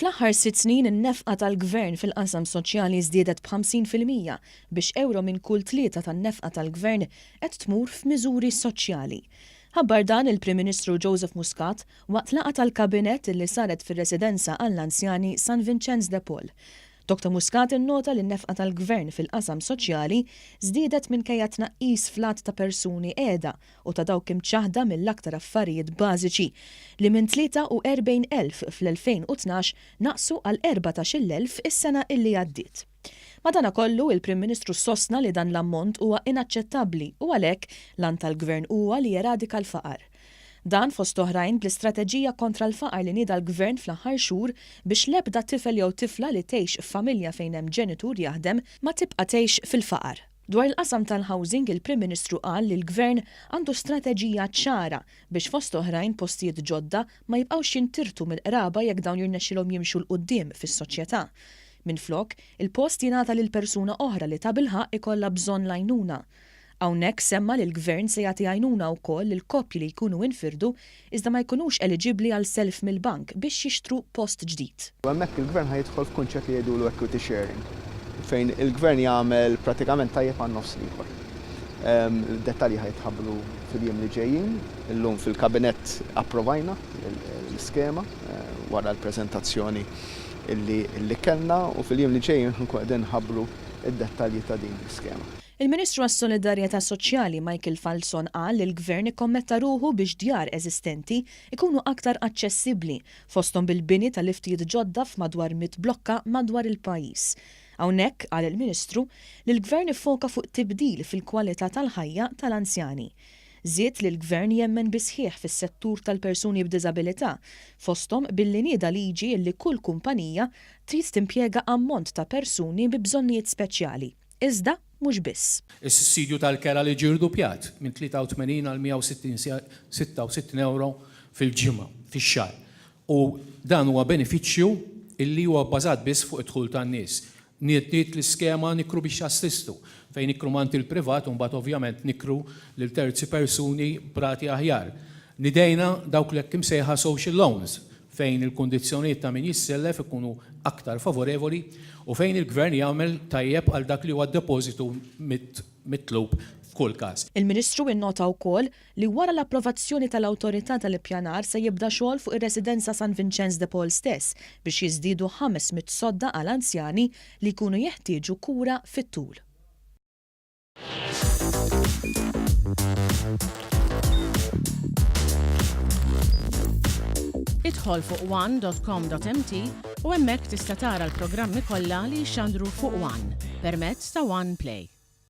Fl-aħħar sitt snin in-nefqa tal-Gvern fil-qasam soċjali żdiedet b'50% biex ewro minn kull tlieta tan-nefqa tal-Gvern qed tmur f'miżuri soċjali. Ħabbar dan il-Prim Ministru Joseph Muscat waqt laqgħa tal-Kabinett li saret fir-residenza għall-anzjani San Vinċenz de Paul. Dottor Muscat innota li n-nefqa tal-Gvern fil-qasam soċjali żdiedet minkejja tnaqqis fl-għadd ta' persuni qiegħda u ta' dawk imċaħħda mill-aktar affarijiet bażiċi, li minn 43,000 fl-2012 naqsu għal 14,000 is-sena illi għaddiet. Madanakollu, il-Prim Ministru sostna li dan l-ammont huwa inaċċettabbli u għalhekk l-għan tal-Gvern huwa li jeradika l-faqar. Dan fost oħrajn bl-istrateġija kontra l-faqar li nieda l-Gvern fl-aħħar xhur biex l-ebda tifel jew tifla li tgħix f'familja fejn hemm ġenitur jaħdem ma tibqa' tgħix fil-faqar. Dwar il-qasam tal-housing, il-Prim Ministru qal li l-Gvern għandu strateġija ċara biex fost oħrajn postijiet ġodda ma jibqgħux jintirtu mill-qraba jekk dawn jirnexxilhom jimxu 'l quddiem fis-soċjetà. Minflok, il-post jingħata lil persuna oħra li tabilħaqq ikollha bżonn l-għajnuna. Hawnhekk semma li l-Gvern se jagħti għajnuna wkoll lil koppji li jkunu infirdu iżda ma jkunux eliġibbli għal self mill-bank biex jixtru post ġdid. U hemmhekk il-Gvern ħa jidħol f'kunċett li jgħidulu equity sharing, fejn il-Gvern jagħmel pratikament tajjeb għan-nofs l-ieħor. Id-dettalji ħa jitħabbru fil-jiem li ġejjin. Illum fil-Kabinett approvajna l-iskema wara l-preżentazzjoni li kellna u fil-jiem li ġejjin ħa nkunu qegħdin nħabbru d-dettalji ta' din l-iskema. Il-Ministru għas-Solidarjetà Soċjali Michael Falzon qal li l-Gvern ikkommetta ruħu biex djar eżistenti jkunu aktar aċċessibbli, fosthom bil-bini ta' liftijiet ġodda f'madwar mitt blokka madwar il-pajjiż. Hawnhekk, qal il-Ministru, li l-Gvern iffoka fuq tibdil fil-kwalità tal-ħajja tal-anzjani. Żied li l-Gvern jemmen bis-sħiħ fis-settur tal-persuni b'diżabilità, fosthom billi nieda liġi li kull kumpanija trid timpjega ammont ta' persuni bi bżonnijiet speċjali. Iżda mhux biss. Is-sussidju tal-kera li ġie rdupjat minn 83 għal 166 ewro fil-ġimgħa, fix-xahar. U dan huwa benefiċċju illi huwa bbażat biss fuq id-dħul tan-nies. Nidniet l-iskema Nikru biex Jassistu, fejn nikru m'għand il-privat u mbagħad ovvjament nikru lil terzi persuni b'rati aħjar. Nidejna dawk l-hekk imsejħa social loans, fejn il-kundizzjonijiet ta' min jissellef ikunu aktar favorevoli u fejn il-Gvern jagħmel tajjeb għal dak li huwa d-depożitu mitlub f'kull każ. Il-Ministru innota wkoll li wara l-approvazzjoni tal-Awtorità tal-Ippjanar se jibda xogħol fuq ir-Residenza San Vinċenz de Paul stess biex jiżdiedu 500 sodda għal anzjani li jkunu jeħtieġu kura fit-tul. Idħol fuq one.com.mt u hemmhekk tista' tara l-programmi kollha li jixxandru fuq One permezz ta' One Play.